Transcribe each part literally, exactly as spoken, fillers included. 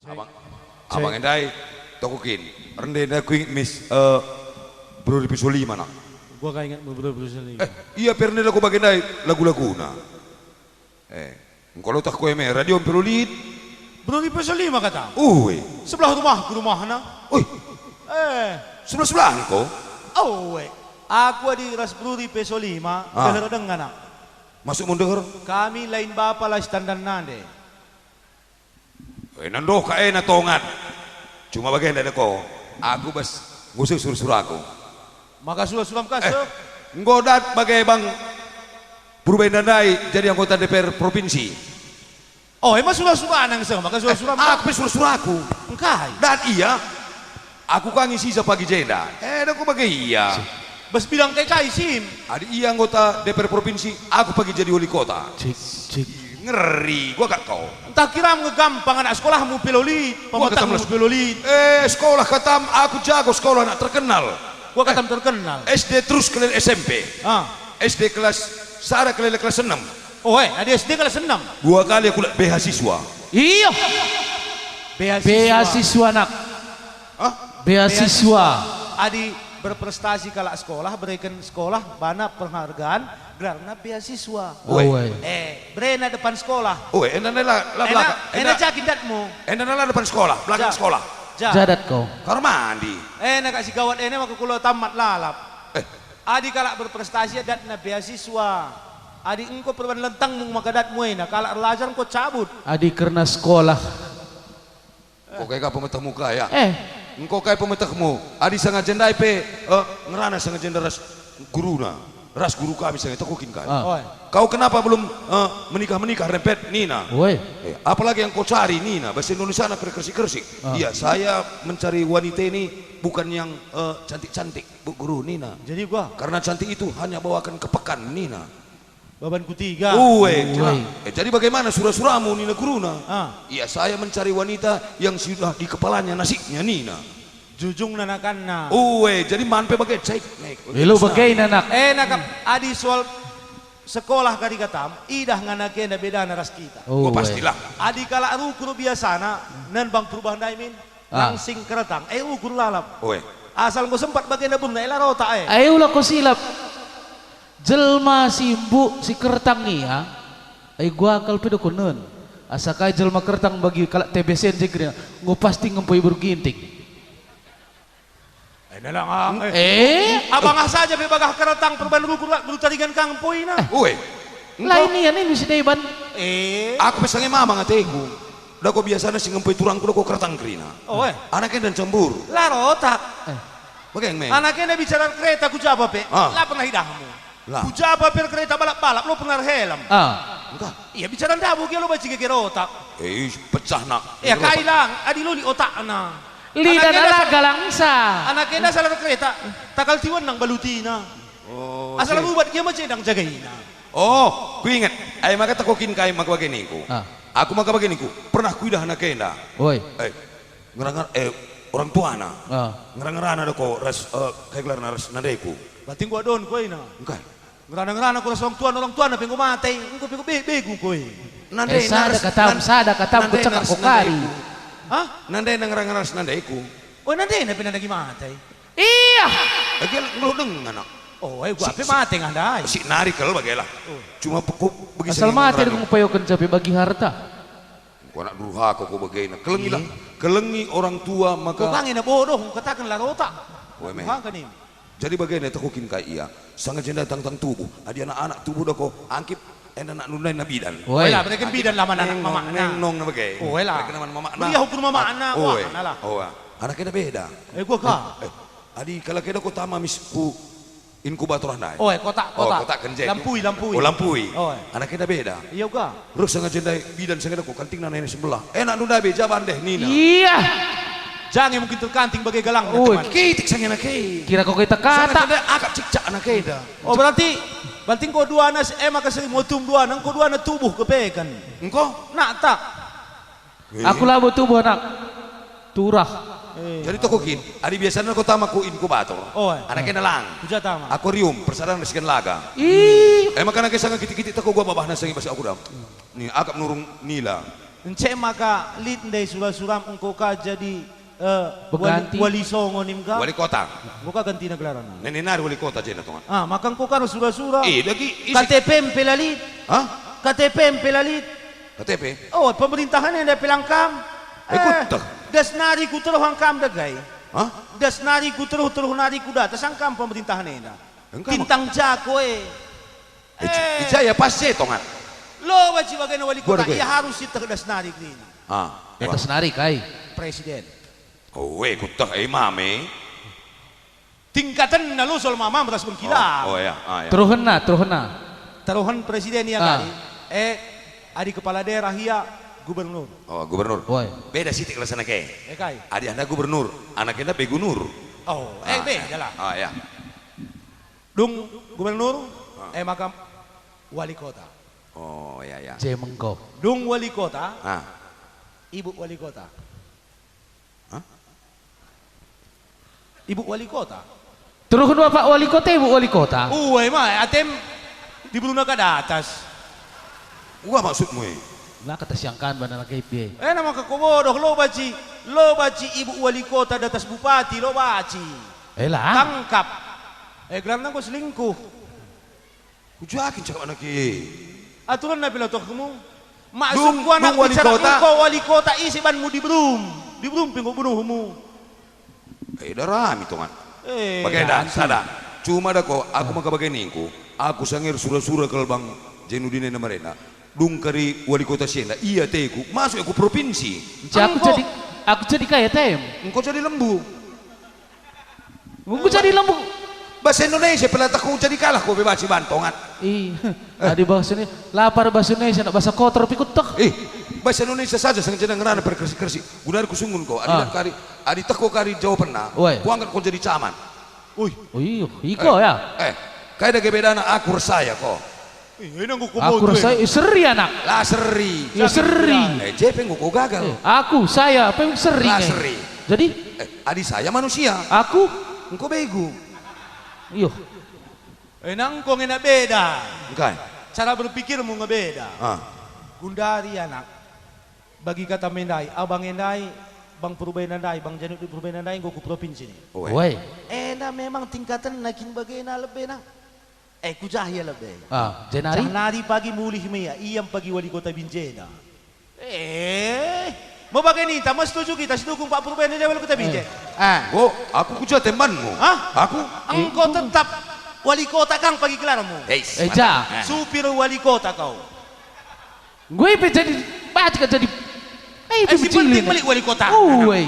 Abang, abang ndai, tokokin. Rende ndai kuinget mis, eh, Bruri Pesolima, nak. Gua ka inget mu Bruri Pesolima. Eh, ia pe rende lako bage ndai lagu-laguna. Eh, engko lotah ku eme, radio mpe lit. Bruri Pesolima kata? Ue. Sebelah rumahku rumahna. Ui. Eh. Sebelah-sebelah engko? Ue. Aku adi ras Bruri Pesolima, ah, deher denga, nak. Masuk mun deher? Kami lain bapa, la sitandan nande. Eh, nandok ka ena tongat. Cuma bagenda nako. Aku bas ngusik sura-suraku. Maka sura-suram ka, eh, seh? Enggo dat bage bang Purba enda ndai jadi anggota D P R provinsi. Oh, emang sura-surana nge seh, maka sura-suram ka? Eh, aku pe sura-suraku. Engkai? Dat ia. Aku ka ngisisa pagi jenda. Eh, dako bage ia. Bas bidang kai kai sim? Adi ia anggota D P R provinsi, aku pagi jadi wali kota. Cik, cik. Ngeri, gua kak kau. Ntah kiram nge gampang anak sekolahmu pe la lit, gua katam pematangmu pe la lit. Eh, sekolah katam, aku jago sekolah, nak terkenal. Gua katam terkenal. Eh, S D terus kelel S M P. Ah. S D kelas sada kelel kelas enam. Oh, eh, adi S D kelas enam. Dua kali aku la beasiswa. Iyo. Beasiswa. Beasiswa, nak. Hah? Beasiswa. Adi berprestasi kalak sekolah, bereken sekolah bana penghargaan, gelarna beasiswa. Ue. Ue. Eh, berena depan sekolah. Ue, enda nela, la, ena, belakang. Ena, ena jagi ndatmu. Enda nela depan sekolah, belakang, ja, sekolah. Ja. Jadat kau. Kamar mandi. Ena kak si gawat ene maka kulo tamat lalap. Eh. Adi kalak berprestasi datna beasiswa. Adi engko perban lentangmu maka datmu ena, kalak erlajar engko cabut. Adi kerna sekolah. Engko kai ka pemetehmu ka, ya? Eh. Engko kai pemetehmu? Adi sengaja ndai pe, eh, ngerana sengaja ndai ras guruna, ras guru kami sengaja, tokokin kai. Ah. Oi. Kau kenapa belum, eh, menikah-menikah, rempet, nina. Oi. Eh, apalagi yang kau cari, nina. Bahasa Indonesia na kersik-kersik. Ah. Iya, saya mencari wanita ini bukan yang, eh, cantik-cantik, Bu Guru, nina. Jadi gua? Karena cantik itu hanya bawakan kepekan, nina. Baban kutiga. Ue, ue. Eh, jadi bagaimana sura-suramu, nina guruna. Ah. Iya, saya mencari wanita yang sudah di kepalanya nasibnya, nina. Jujungna nakanna. Ue, jadi man pe bage, cek, nek. Elo bagena, nak. Eh, nakap, adi soal sekolah kari katam, idah ngana kena bedana ras kita. Ue. Oh, pastilah. Adi kalak rukur biasana, nen bang perubah ndai min. Ah. Langsing keretang, eh, ukur lalap. Oe. Asal enggo sempat bagenda bemna, eh, la rotak, eh. Ayo la ko silap. Jelma si mbuk si keretang ia, ai gua kal pe dokunen. Asa kai jelma keretang bagi kalak T B C N je kerina, enggo pasti ngempoi beru ginting. Eh, nelang, ah, eh. Eh? Abangah saja pe bagah keretang perban rukur la beru tarigan ka ngempoina. Eh. Oe. Lain ia nin si deban. Eh. Aku pe sange mamang ateku. Dako biasana si ngempoi turangku dako keretang kerina. Oh, eh. Anak enda cemburu. La rotak. Eh. Bage me. Anak enda bicara kereta ku jaba pe, ah, la pernah idahmu. La. Ku jaba pe kereta balap-balap, lo pernah erhelm. Ah. Engka. Iya, bicara ndabu gia lo banci geger otak. Eh, pecah nak. Iya, geger otak. Kai lang, adi loli otakna. Lidan anak enda ala sa-, galangsa. Anak enda salah kereta, takal tiwen nang balutina. Oh, asal oke. Rubat gia macedang jagaina. Oh, kuinget. Ai maka takokin kai maka bage ningku. Ah. Aku maka bage ningku, pernah kuidah anak enda. Oi. Eh, ngera-ngera, eh, orang tuana. Ah. Ngera-ngerana dako ras, eh, kai gelarna ras nandeku. Berarti enggo adon koina. Engkai. Ngerana-ngerana ku ras orang tuana, orang tuana pe enggo mate, enggo pe enggo be-, begu koe. Nande, eh, sada katam, sada katam, kucekak ko kari. Hah? Nande ngerana-ngerana ras nandeku. Oh, nande na pe nandangi mate. Iya. Bage ngelo denga, nak. Oh, eh, gua pe mate ngandai. Si nari kal bage lah. Oh. Cuma pe-, ku begi asal mate ngerana. Deng peyoken cabe bagi harta. Ku anak durhaka ku bagena. Kelengilah. Iya. Kelengi orang tua maka. Kau kangen bodoh, kataken la rotak. Weme. Durhaka nim. Jadi bagena takokin kai ia. Sanga jenda tangtang tubuh. Adi anak-anak tubuh dako angkip. Enda nak nundai na bidan. Oi. Oe lah, mereka bidan lah mana anak mamakna. Neng nong na bage. Oe lah. Mereka mana mamakna. Meriah ukur mamakna, ah, wah, oe. Mana lah. Oe. Anak enda beda. Eh, gua ka. Eh, eh. Adi kalak enda kota mamis ku inkubator ndai. Oe, kotak, oh, kotak. Kotak kenjek. Lampui, lampui. Oh, lampui. Oe. Anak enda beda. Iya, gua. Ruk sengaja ndai bidan sengaja ku kanting nana ini sebelah. Enak nunda be jaban deh, nina. Iya. Jange mungkin terkanting bage galang, oi, teman. Kitik sange anak e. Kira kau kita kata. Sana kena akap cicak anak enda. Oh, berarti, berarti engko duana si, eh, maka seri motum duana, engko duana tubuh kepeken. Engko? Nak tak? Eh. Aku labo tubuh anak. Turah. Eh. Jadi tokokin, adi biasana kota mah ku inkubator. Oh, eh. Anak enda lang. Kuja tama. Akuarium, persadan resikan laga. Ih. Eh, maka anak e sanga kitik-kitik teko gua babahna sengi bas aku dam. Ni, akap nurung nila. Ence maka lit ndai sura-suram enggo ka jadi, eh, wali, Pengganti. Wali Songo nim ka? Wali kota. Enggo ka gantina gelarna. Neni nari wali kota jenda, tongan. Ah, maka enggo ka sura-sura. Eh, dagi isi K T P mpe la lit. Hah? K T P mpe la lit. K T P? Oh, pemerintahan enda pe la kam. Eh, kueteh. Das nari kuteruh kam dage. Hah? Das nari kuteruh, teruh nari kudatas kam pemerintahan enda. Engka, Mak. Tintang jako e. Eh, ija, eh. Ija ia pas je, tongan. Lo banci bagena wali kota, ia harus sieteh das nari kerina. Ah, das nari kai? Presiden. Oh, we, kueteh e mame. Tingkatenna lo soal mama ras bengkila. Oh, oh, ya, ah, ya. Teruhenna, teruhenna. Teruhen presiden ia kali. Eh, adi kepala daerah ia gubernur. Oh, gubernur. Woi. Beda sitik rasana ke. Eh, kai? Adi anda gubernur, anak enda pe gunur. Oh, eh, beda lah. Ah, ya. Dung gubernur, eh, maka wali kota. Oh, ya, ya. Je mengko. Dung wali kota, ah, ibu wali kota. Hah? Ibu wali kota. Teruhen bapak wali kota, ibu wali kota. Uwe ma, atem diberuna ka datas. Ua maksudmu e? Lah kata siangkan bana lagi pie. Eh, nama ke bodoh, lo banci, lo banci ibu wali kota datas bupati, lo banci. Eh, lah. Tangkap. Eh, gelarna enggo selingkuh. Kujakin cakap anak e. Aturanna pe la tohmu. Maksudku anak bicara engko wali kota ise banmu diberum. Diberum pe enggo bunuhmu. Eh, darami, tongan. Eh, bagenda, sada. Cuma dako, aku maka bage ningku. Aku sangir sura-sura kal bang Jenudine namarena. Dung kari wali kota si enda, ia teku. Masuk aku provinsi. Enggo. Aku jadi, aku jadi kaya tem. Engko jadi lembu. Enggo jadi lembu. Bahasa Indonesia pe la teh ku jadi kalah ku pe banci bantongan. Ih, adi bahasa Indonesia, lapar bahasa Indonesia, nak bahasa kotor pe kueteh. Ih, bahasa Indonesia saja seng jeneng ngerana perkersi-kersi. Guna ku sunggun ko, adi kari, adi teh ko kari jawabanna, kuangkat ko jadi camat. Ui. Oh, iyo, iko ya. Eh, kai dage bedana aku ras saya ko? Ih, ina enggo kumoto. Aku ras saya, eh, seri anak. La seri. Ya seri. Eh, je pe enggo ko gagal. Eh, aku, saya, pe seri. La seri. Jadi? Eh, adi saya manusia. Aku? Engko begu. Iyo. Eh, nang engko ngena beda. Engkai? Cara berpikirmu nge beda. Ah. Gundari anak. Bagi kata me ndai, abang e ndai, bang Purbaena ndai, bang Janut di Purbaena ndai enggo ku provinsi ni. Oe. Oe. Enda memang tingkatenna kin bagena lebena. Eh, kujah ia lebe. Ah, jenari? Janari pagi mulih me ia, ia pagi wali kota Binjena. Eh, me bage ninta, me setuju kita, sidukung Pak Purbaena jadi wali kota Binje. Eh. Ah. Enggo, aku kuja tembanmu. Hah? Aku? Engko tetap wali kota kang pagi gelarmu. Eis, eh, mantap. Ja. Eh. Supir wali kota kau. Enggo pe jadi, bahat ka jadi, eh, eh, si penting melik wali kota. Uwe.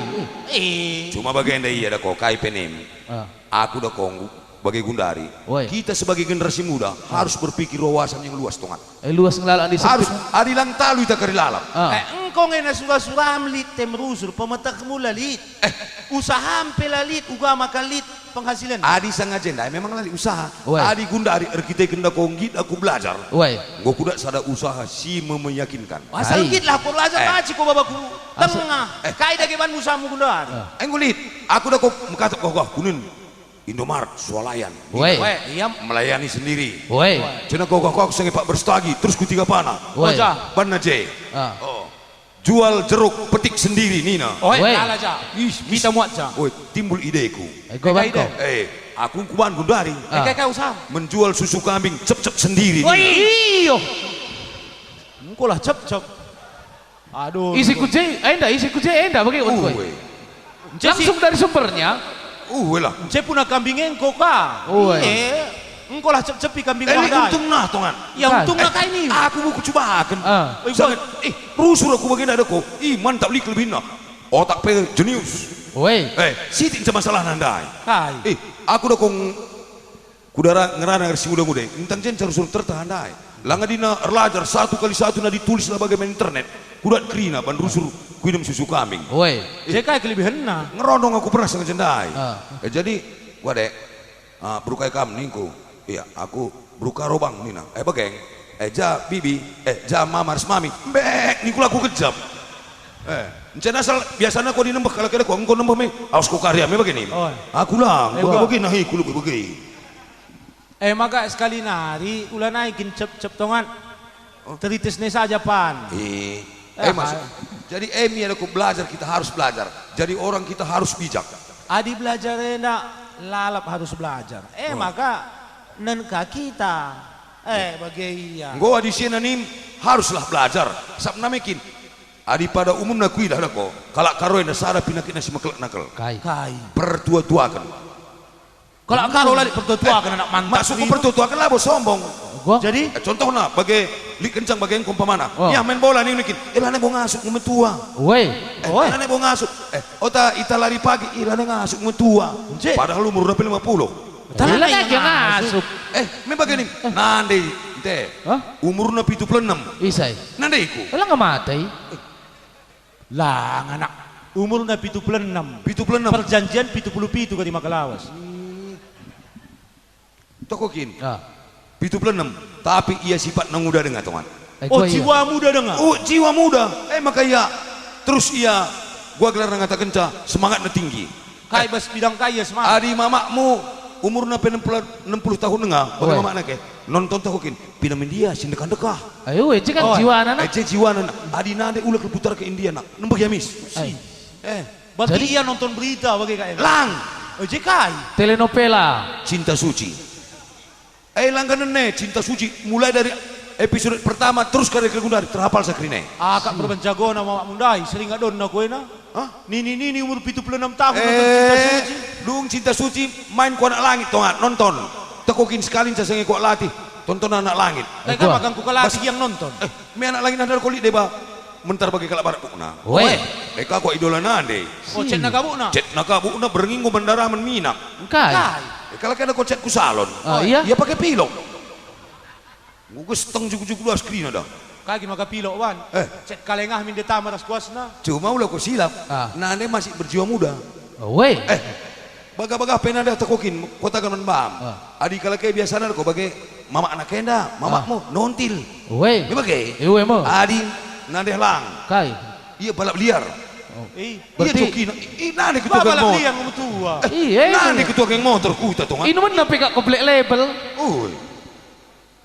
Eh. Cuma bagenda ia dako, kai pe nim. Ah. Aku dako nggu-, bage gundari. Woi. Kita sebagai generasi muda harus berpikir wawasan yang luas, tongan. Eh, luas ngelala di sempit. Harus, adi lang talu ita kari lalap. Ah. Eh, engko ngena sura-suram lit tem rusur, pemetehmu la lit. Eh. Usaham pe la lit, uga maka lit penghasilen. Adi sanga jenda, memang la lit usaha. Woi. Adi gundari erkiteken dako nggit aku belajar. Woi. Enggo kudat sada usaha si memeyakinkan. Asal nggit lah, aku belajar ngaji ko babaku. Asal tengah. Eh. Kai dage ban usahamu gundari? Ah. Enggo lit, aku dako mekatep goh-goh kunin Indomaret, swalayan. Woi. Woi, iya. Melayani sendiri. Woi. Cina goh-goh aku senge pak berstagi, terus kutiga pana. Woi. Banna je. Ah. Oh. Jual jeruk petik sendiri nina. Oh, eh, weh. Lala ja. Ih, kita muat ja. Weh, timbul ideku. Eh, gua bangko. Eh, aku kuban gundari. Ah. Eh, kai, kai usaha? Menjual susu kambing cep-cep sendiri nina. Weh, iyo. Engkolah cep-cep. Aduh. Isi ku je, enda, isi ku je, enda bagi. Uh, weh. Langsung dari sumbernya. Uh, lah. Nce puna kambing engko ka. Uwe. Eh, engkolah cep-cepi kambing. Eh, untungna, tongan. Ya, untungna kai ni. Aku mau kucubaken. Ah. Oi, sangat, eh, rusur aku bagenda dako. Ih, mantap lik lebihna. Otak pe jenius. Uwe. Eh, sitik nca masalah ndai. Kai? Eh, aku dako ng-, kudara ngerana si nguda-nguda. Entang jen rusur tertahan ndai. Langa dina erlajar satu kali satu na ditulis lah bage main internet. Kudat kerina ban rusur kuinem susu kambing. Woi. Eh, je kai kelebihenna? Ngerondong aku pernah sengaja ndai. Ah. Eh, jadi, wade, ah, berukai kam ningku. Iya, aku beruka robang nina. Eh, bageng. Eh, ja bibi, eh, ja mama ras mami. Mbek, ningku laku kejam. Eh, encana asal biasana kau dinembeh kalak kena kau engkau nembeh me. Aus kau karya me bageni. Oh. Aku lang, eh, bagi-bagi nahi kulu bagi. Eh, maka sekali nari, ulanai kin cep-cep tongan. Oh. Teritis ne saja pan. Eh, Eh, maksud, jadi, eh, mi ada ku belajar, kita harus belajar. Jadi orang kita harus bijak. Adi belajar enda, lalap harus belajar. Eh, Oh. maka nen ka kita. Eh, bage ia. Enggo adi si enda nim, haruslah belajar. Sabap name kin. Adi pada umumna kuidah dako, kalak Karo enda sada pinakitna si mekelek nakel. Kai. Kai. Pertua-tuaken. Kalak Karo la lit pertua-tuaken, anak mantap. Maksudku pertua-tuaken labo sombong. Go? Jadi? Eh, contohna, bage lit kencang bage engko umpamana. Oh. Ya, main bola nih nikin. Eh, lanai bo ngasup metua. Woi. Eh, Woi. Lanai bo ngasup. Eh, ota ita lari pagi, ih, lanai ngasup metua. Nje. Padahal umurna pe lima puluh. Ita lanai ngasup. Eh, me bage nih. Eh. Nande, ente. Hah? Umurna pitu puluh enem. Isai? Nande iku. Ela nge mate. Lang anak, umurna pitu puluh enem. Pitu puluh enem. Perjanjian pitu puluh pitu kari maka lawas. Toko kin. Ah. Pitu puluh enem. Tapi ia sipatna nguda denga, tongan. Eh, Oh, gua iya. jiwa muda denga. Oh, jiwa muda. Eh, maka ia terus ia, gua gelarna ngatakenca, semangatna tinggi. Kai bas bidang kai ia semangat? Adi mamakmu umurna pe enem puluh, enem puluh tahun denga, bage Weh. mamakna ke. Nonton toko kin. Pina min dia si ndekah-ndekah. Ayo, e je kan Oh, jiwana, eh, nak. je jiwana, nak. Adi nande ula kal putar ke India, nak. Nembeh ya, mis. Ai. Eh. Berarti Jadi ia nonton berita bage kai? Lang. Oh, je kai? Telenovela. Cinta Suci. Eh, langganen ne, Cinta Suci. Mulai dari episode pertama terus kari ke gundari, terhapal sakrine. Ah, kak perban jagona mamakmu ndai, sering adon aku ena. Hah? Nini-nini umur pitu puluh enam tahun nonton Cinta Eh, Suci. Dung Cinta Suci, main ku anak langit, tongat, nonton. Teko kin sekali nca senge kuak latih, tonton anak langit. Kai Wah. ka magang ku kalati Bas- yang nonton. Eh, me anak langit nadar kolik deba. Mentar bagi kalak barak bukna. Weh. Eh, ka kuak idola nande. Oh, cetna kabukna. Cetna kabukna berengi enggo mendara men minak. Engkai. Kai. Eh, kalau kena kocet ku salon. Ah, iya? Ia pakai pilok. Nguges teng juku-juku luas kerina dah. Kagi maka pilok, Wan? Eh. Cet kalengah min detama ras kuasna. Cuma ula ku silap. Ah. Nande masih berjiwa muda. Oh, weh. Eh, bagah-bagah pe nande tekokin kota kan man bam. Ah. Adi kalak e biasana ko bage mamak anak enda, mamakmu Ah. nontil. Weh. Dia bage. Eh, weh, mo. Adi nande lang. Kai. Ia balap liar. Oh. Eh. Ia Berarti joki na, i, nande Ba ketua geng balap motor. liar metua. Eh, Iya, nande iya. ketua geng motor kuta, tongan. Inu mena pe kak ko black label. Ui.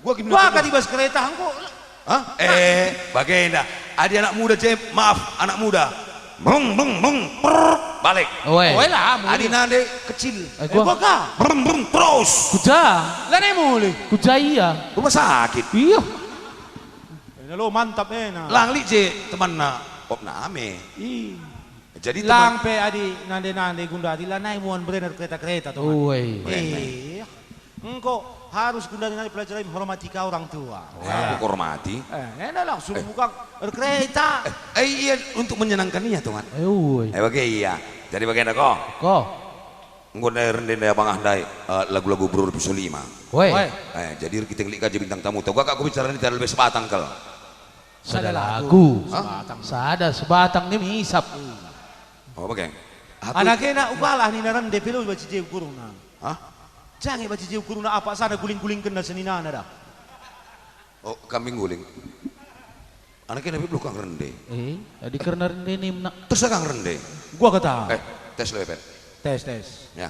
Gua gimana Wah, tuh? Kadi bas kereta engko. Hah? Eh, bagenda. Adi anak muda je, maaf, anak muda. Brung, brung, brung, prr, balik. Oe. Oe lah, muli. Adi nande kecil. Eh, Eh, gua gua ka. Brung, brung, terus. Kuja. Lanai muli. Kuja iya. Rumah sakit. Iya. Ena lo mantap ena. Lang lit je temanna. Opna ame. Ih. Jadi Lang teman pe adi nande-nande gundari lanai muan berener kereta-kereta, teman. Uwe. Berener. Eh, engko harus gundari nande pelajari menghormati ka orang tua. Oh, aku hormati. Eh, enda langsung Eh. buka erkereta. Eh, eh, iya, untuk menyenangkan ia, teman. Eh, uwe. Eh, bage iya. Jadi bagenda ko. Ko. Enggo ndai rende ndai abangah ndai, eh, lagu-lagu Bro Pusulima. Weh. Weh. Eh, jadi kita klik aja bintang tamu. Tau gak aku bicara ini terlalu sebatang kal. Sada Sada lagu. lagu. Hah? Sebatang. Sada sebatang ni misap. Oh, bage. Aku Anak ena ukalah nina rende pelo baci je ukurna. Hah? Jange baci je ukurna apa sana guling-guling kena seninana dah. Oh, kami guling. Anak ena pe belum kang rende. Eh, adi kerna rende ni mena. Terus kang rende. Gua kata. Eh, tes lo, Pep. Tes, tes. Ya.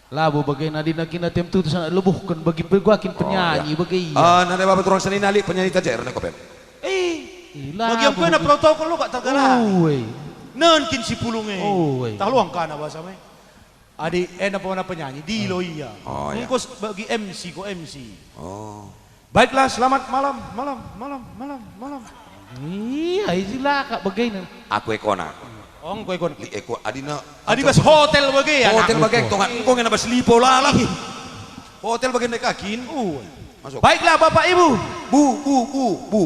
Labo bage nadina kin atem tutus anak lebuhken bagi peguakin Oh, penyanyi iya. bage ia. Ah, nande bapa turang seni nali penyanyi tajer ne ko, Pep. Eh, Ih, bagi labo aku ena bagi protokol lo kak tergalai. Uwe. Nen kin si pulung e. Uwe. Tah luang kana bahasa me. Adi ena pemana penyanyi, dilo Hmm. ia. Oh, iya. Engko s-, bagi M C ko M C. Oh. Baiklah, selamat malam, malam, malam, malam, malam. Iya, isi lah kak bagainan. Aku ekona. Oh, engko ikon. Li eko adina. Adi bas hotel bage ya, Hotel nak? bage, tongan engko ngena bas lipo lalap. Ih. Hotel bage ndai kakin. Uh. Masuk. Baiklah, Bapak Ibu. Bu, bu, bu, bu.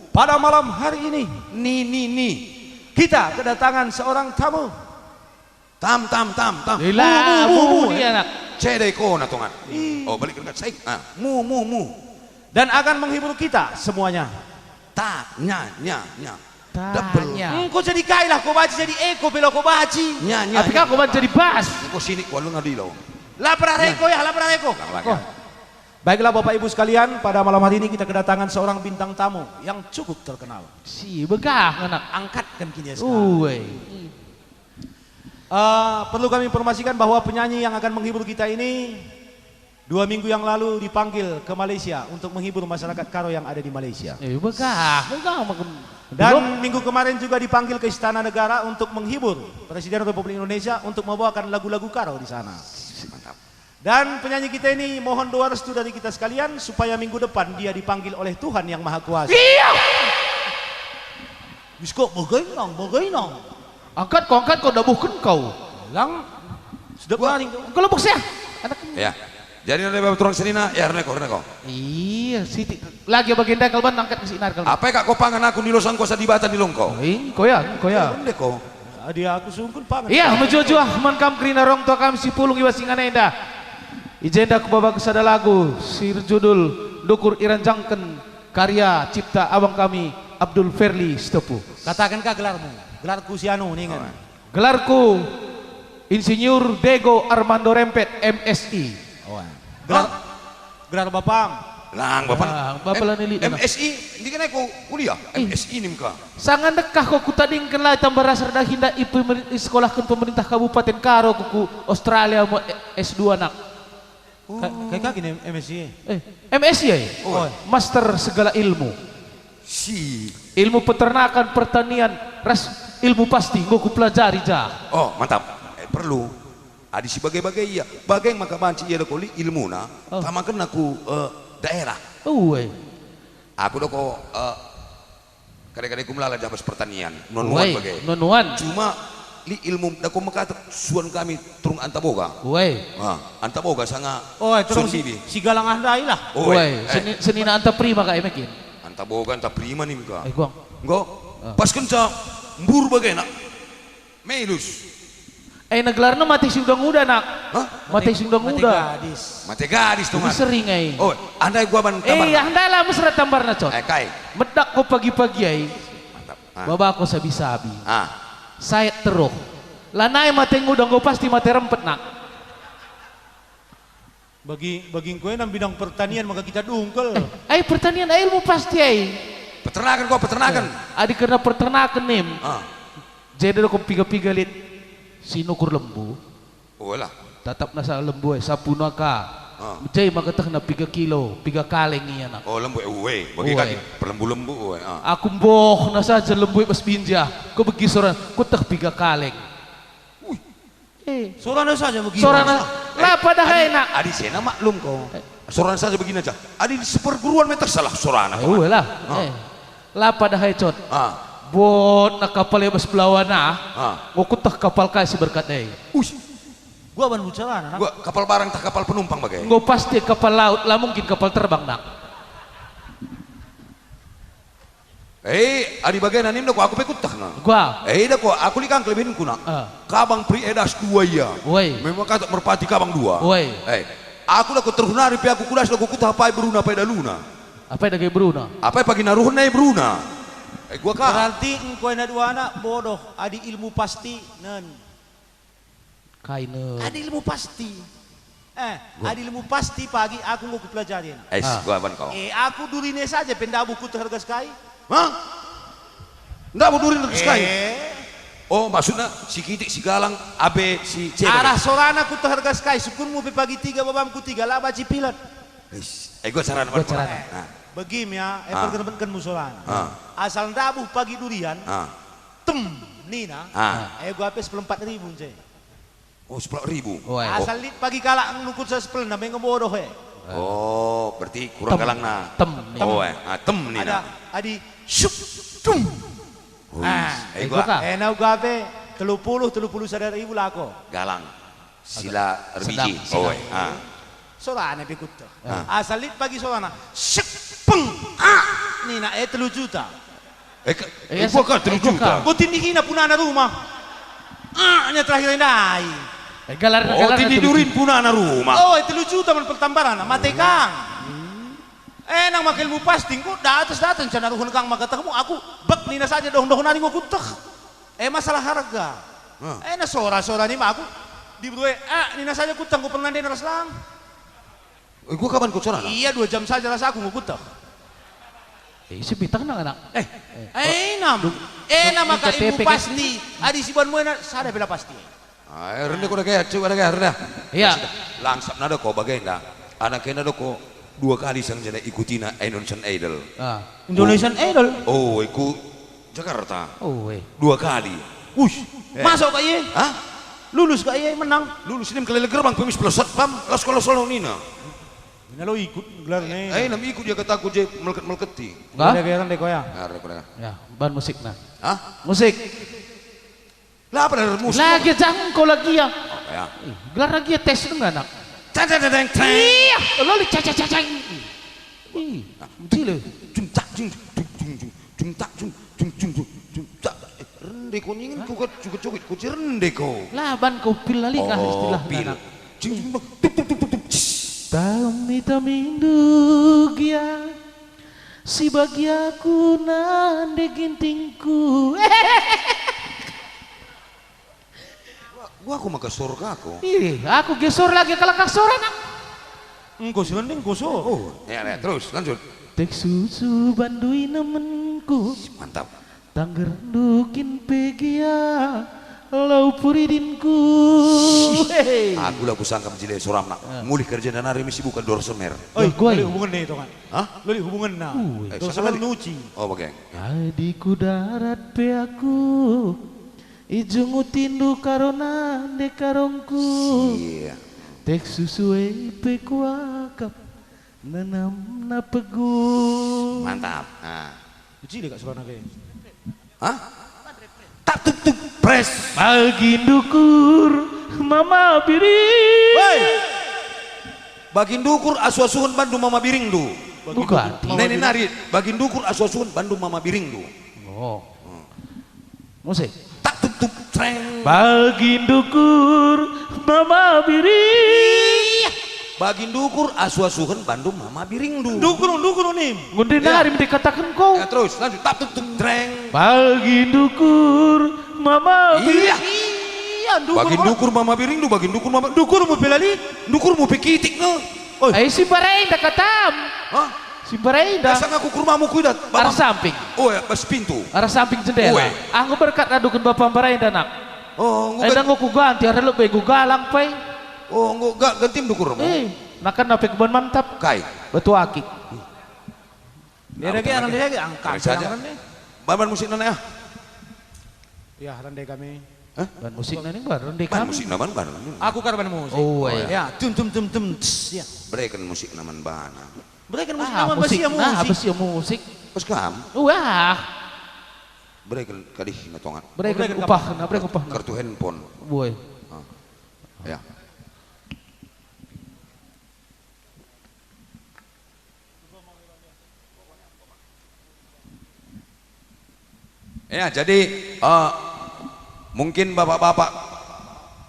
Pada malam hari ini, Ni, ni, ni. kita kedatangan seorang tamu. Tam, tam, tam, tam. Ila, Mu, mu, mu, mu, mu, ni eh. anak. Cedai kona, tongan. Ih. Oh, balik ke dekat. Sai. Ah, mu, mu, mu. Dan akan menghibur kita semuanya. Ta, nya, nya, nya. Ta, Double. nya. Engko jadi kai lah ko baci, jadi eko pe lo ko baci. Nya, nya, Tapi nya. kau ko baci jadi bas. Engko sini ku alun adi lo. Lapar areko ya, lapar areko. Lang, lang, Ko. ya. Baiklah Bapak Ibu sekalian, pada malam hari ini kita kedatangan seorang bintang tamu yang cukup terkenal. Si begah anak. Angkatkan kini ya sekarang. Uwe. Eh, perlu kami informasikan bahwa penyanyi yang akan menghibur kita ini dua minggu yang lalu dipanggil ke Malaysia untuk menghibur masyarakat Karo yang ada di Malaysia. Eh, begah, begah makan. Dan minggu kemarin juga dipanggil ke Istana Negara untuk menghibur Presiden Republik Indonesia untuk membawakan lagu-lagu Karo di sana. Mantap. Dan penyanyi kita ini mohon doa restu dari kita sekalian supaya minggu depan dia dipanggil oleh Tuhan Yang Maha Kuasa. Iya. Biskop bagaina, bagaina. Angkat kau, angkat kau, dabuhken kau. Lang, sedap maring tu. Engkau lobok sia. Anak. Ya. Jadi nanti bapak turang senina, ya, rene ko, rene ko. Iya, siti. Lagi bagenda kalban angkat ke sinar kalban. Apa kak kau pangan aku nilo sangko sadibata nilo engkau? Eh, engkau ya, engkau ya. Rene ko. Adi aku sungkun pangan. Iya, mejuah-juah man kam kerina rong tua kam si pulung i bas ingan enda. I jenda kubaba sada lagu si erjudul Ndukur Iranjangken, karya cipta abang kami Abdul Ferli Sitepu. Kataken ka gelarmu. Gelarku si anu ningen. Oh. Gelarku Insinyur Dego Armando Rempet, M Si. Oh, ya. Gelar, gelar bapam. Lang, bapak. Ah, bapak M-, la nilai, M Si, ndi kena ku kuliah? Eh. M Si nim ka. Sanga ndekah ko kutadingken la tambah ras erdahinda i pemer-, i sekolahken pemerintah Kabupaten Karo ku, ku Australia mo S dua nak. Oh. Ka-, kai ka gini M Si? Eh, M Si ya? Oh. Master segala ilmu. Si. Ilmu peternakan, pertanian, ras ilmu pasti enggo kupelajari ja. Oh, mantap. Eh, perlu. Adi si bage-bage ia, bage maka banci ia doko lit ilmuna, oh, tamakenna ku, eh, daerah. Uwe. Aku doko, eh, kade-kade ku melala jabas pertanian, nuan-nuan bage. Nuan-nuan. Cuma lit ilmu dako mekatep suan kami turung Antaboga. Uwe. Ah, Antaboga sanga. Oh, turung suan si, bibi. Si Galang Andai lah. Oh, uwe. Eh. Seni-, senina Anta Prima ka, eh, mekin. Antaboga, Anta Prima nim ka. Eh, guang. Enggo. Ah. Pas kenca mbur bagena. Melus. Eh, na gelarna mate si uda-uda, nak. Hah? Mate si uda-uda. Mate gadis. Mate gadis, tuh, Mas. Sering, ai. Oh, andai gua ban. Eh, tambarna. Andai lah mesra tambarna, Cot. Eh, kai? Medak ko pagi-pagi, ai. Mantap. Ah. Baba ko sabi-sabi. Ah. Saet teruh. Lanai mate nguda, enggo pasti mate rempet, nak. Bagi, bagi engko ena bidang pertanian maka kita dungkel. Eh, ai pertanian, ai ilmu pasti ai. Peternakan kok, peternakan. Eh, adi kerna peternakan nim. Ah. Jadi doko piga-piga lit si nukur lembu. Olah. Tatap nasa lembu e, sapuna ka. Ah. Mejai maka tehna piga kilo, piga kaleng ia nak. Oh, lembu e, uwe. Bagi kaki perlembu-lembu, uwe. Ah. Aku mboh nasa je lembu e bas binja. Ku begi sora, ku teh piga kaleng. Ui. Eh. Sorana saja begi. Sorana. Eh, la pada hai nak. Adi sena maklum ko. Eh. Sorana saja begina aja. Adi si perguruan meteh salah sorana. Eh, uwe lah. Ah. Eh. La pada hai, Cot. Ah. Bot na kapal e bas belawana. Ah. Ngo kuteh kapal kai si berkat e. Ush. Gua ban bucarana, nak. Gua kapal barang tah kapal penumpang bage. Enggo pasti kapal laut, la mungkin kapal terbang, nak. Eh, adi bage na nimna ko aku pe kuttehna. Gua. Eh, ida ko, aku lit kang kelebihenku, nak. Ah. Kabang peri e das dua ia. Woi. Memang kata merpati kabang dua. Woi. Eh, aku dako terus nari pe aku kudas dako kuteh apai beruna apai daluna. Apai dage beruna? Apai pagi naruhen nai beruna. Eh, gua ka. Berarti engko ena duana bodoh adi ilmu pasti nen. Kai ne? Adi ilmu pasti. Eh, gua. Adi ilmu pasti pagi aku enggo kupelajari ena. Eh, ah, gua ban kau. Eh, aku durine saja pe ndabuh kuteh ergas kai. Hah? Ndabuh durin ergas kai? Eh. Oh, maksudna si kitik, si galang, abe, si cewek. Arah sorana kuteh ergas kai, sukunmu pe pagi tiga, babamku tiga, la banci pilat. Is, eh, gua carana. Gua carana. Nah. Begim ya, eh, ah, perkenkenmu sorana. Ah. Asal ndabuh pagi durian, ah, tem, nina. Ah. Eh, gua pe seperempat ribu, nce. Oh, sepuluh ribu. Oh, eh. Asal lit pagi kalak nukut sasepelna, me ngebodoh, eh. Oh, berarti kurang galangna. Tem, nina. Oh, eh. Ah, tem, nina. Ada, adi, syuk, tum. Uis. Ah. Eh, gua. Ena uga pe, telu puluh, telu puluh sada ribu lako. Galang. Sila erbiji. Sedap, sedap. Oh, eh. Ah. Sorana pe kuteh. Ah. Asal lit pagi sorana. Syuk, peng, ah, nina, eh, telu juta. Eh, ka-, eh, eh, gua ka telu juta. Gua tindihina punana rumah. Ah, nya terakhir ndai. Eh, galarna, oh, galarna tindih telu juta. Durin punana rumah. Oh, eh, telu juta man pertambaran, mate kang. Eh, nang make ilmu pasti, engko datas-datas, cana ruhun kang maka tehmu, aku bek nina saja doh-doh nari enggo kuteh. Eh, masalah harga. Hah. Eh, na sora-sora nima aku. Diberu e, ah, nina saja kuteh, enggo pernah ndai ras lang. Eh, gua kaban ku sorana? Iya, dua jam saja ras aku nggo kuteh. Eh, isi pitang nang anak. Eh, eh, nam. Eh, nama ka ilmu pasti. Adi si ban muena sada bela pasti. Ah, eh, rende ko dage, cuk, dage, rende. Iya. Langsap nada ko bagenda. Anak kena doko dua kali sang jenda ikutina Indonesian Idol. Ah. Indonesian Idol? Oh, iku Jakarta. Oh, eh. Dua kali. Ush, eh. Masuk kak iye? Hah? Lulus kak iye menang? Lulus, nim kelele gerbang pemis plus satpam, las sekolah solo nina. Ina lo ikut gelar ne. Eh, nam ikut dia kataku je melket-melketi. Enggak? Ada geran deh koya. Ada koya. Ya, ban musikna. Hah? Musik. Lah, apa musik? Lagi jangko lagi ya. Oh, ya. Ih, gelar lagi ya tes dengan anak. Teng, teng, teng, teng, teng. Iya, lo li cacang-cacang. Ih, cile. Jung tak jung, jung, jung, jung, jung tak jung, jung, jung, jung, jung tak. Eh, rende ko ningen ku kat, cuket-cuket, ku ci rende ko. Laban ko pil lali kah. Oh, istilah pil. Anak. Jung, jung, jung, tuk, tuk, tuk, tuk, tuk, cis. Tami-tamindu gia, si bagi aku nande gintingku. Gua, gua aku maka surga aku. Ih, aku gesor lagi kalak kasor anak. Engko si mending kusur. Oh, ya, ya, terus lanjut. Tek susu bandu inemenku. Mantap. Tanggerndu kin pe gia lau puridinku. Hehe. Aku la kusangka mejile suramna. Eh. Mulih kerja nari misi bukan dor semer. Oi, Wah, guai. Lo lit hubungan nih, tongan. Hah? Lo lit hubungan nah. Ui. Eh, dor semer nuci. Oh, bage. Adi ku darat pe aku, ijungutindu karona nde karongku. Iya. Tek susu e pe kuakap, nenamna pegu. Mantap. Nah. Uji deh kak suarana ke. Hah? Tak tuk tuk pres. Bagindukur mama biri. Woi. Bagindukur asu-asuhen bandu mama biringndu. Bukan. Nene nari, bagindukur asu-asuhen bandu mama biringndu. Oh. Hmm. Musik. Tak tuk tuk treng. Bagindukur mama biri. Bagindukur asu-asuhen bandu mama biringndu. Dukur, dukur unim. Ngunde nari mende kataken ko. Ya, terus lanjut. Tak tuk tuk treng. Bagindukur mama biri. Iya. Iya, dukur. Bagindukur mama biringndu, bagindukur mama. Dukurmu pe lali. Dukurmu pe kitik nge. Oi. Ai si barenda katam. Hah? Si barenda. Asa ngaku ke rumahmu kuidah. Arah samping. Oh ya, bas pintu. Arah samping jendela. Ue. Aku berkat raduken bapa barenda, nak. Oh, enggo. Enda enggo kuganti, arah lebe kugalang pe. Oh, enggo ga gantim dukurmu? Eh, nakan nape kuban mantap. Kai? Batu akik. Dia lagi, dia lagi angkat. Saja. Ban-ban musikna ya. Ya, rende kami. Hah? Ban musikna ning, ban rende kami. Ban musikna, ban, ban. Aku kar ban musik. Oh, iya. Ya, tum, tum, tum, tum, ts, ya. Bereken musikna man bana. Bereken musik. Ah, naman musik, bas ia nah, musik. Bas ia musik. Bas kam? Wah. Bereken kadihna tongan. Bereken. Bereken upahna, bereken upahna. Kartu handphone. Woi. Ah. Ya. Ya, jadi, eh, mungkin bapak-bapak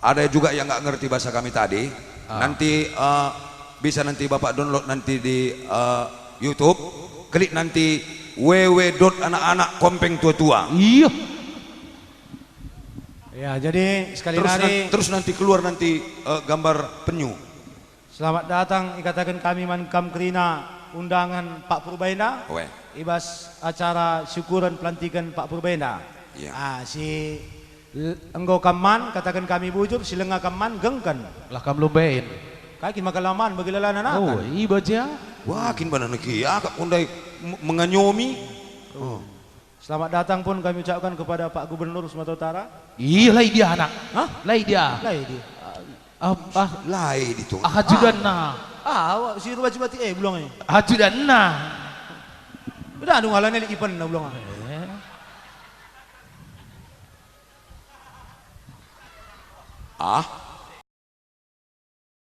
ada juga yang nggak ngerti bahasa kami tadi. Ah. Nanti, eh, bisa nanti Bapak download nanti di, eh, YouTube. Klik nanti w w dot anak-anak kompeng tua-tua. Iya. Ya, jadi sekali terus lagi nan-, terus nanti keluar nanti, eh, gambar penyu. Selamat datang ikataken kami man kam kerina undangan Pak Purba enda. Oe. I bas acara syukuren pelantiken Pak Purba enda. Iya. Ah, si l-, enggo kam man, kataken kami bujur, si lenga kam man, gengken. Lah kam lumbain. Kai kin maka la man bagi lalana nakan. Oh, i baja. Wah, kin bana negi akap kundai m-, menganyomi. Oh. Selamat datang pun kami ucapkan kepada Pak Gubernur Sumatera Utara. Ih, lai dia anak. Hah? Lai dia. Lai dia. Ah, ah. Lai ditu. Ah, ajudanna. Ah, awak si rubaci mati, eh, belum, eh. Ajudanna. Udah, anu, ala nelik ipenna belum, ah. Eh. Ah?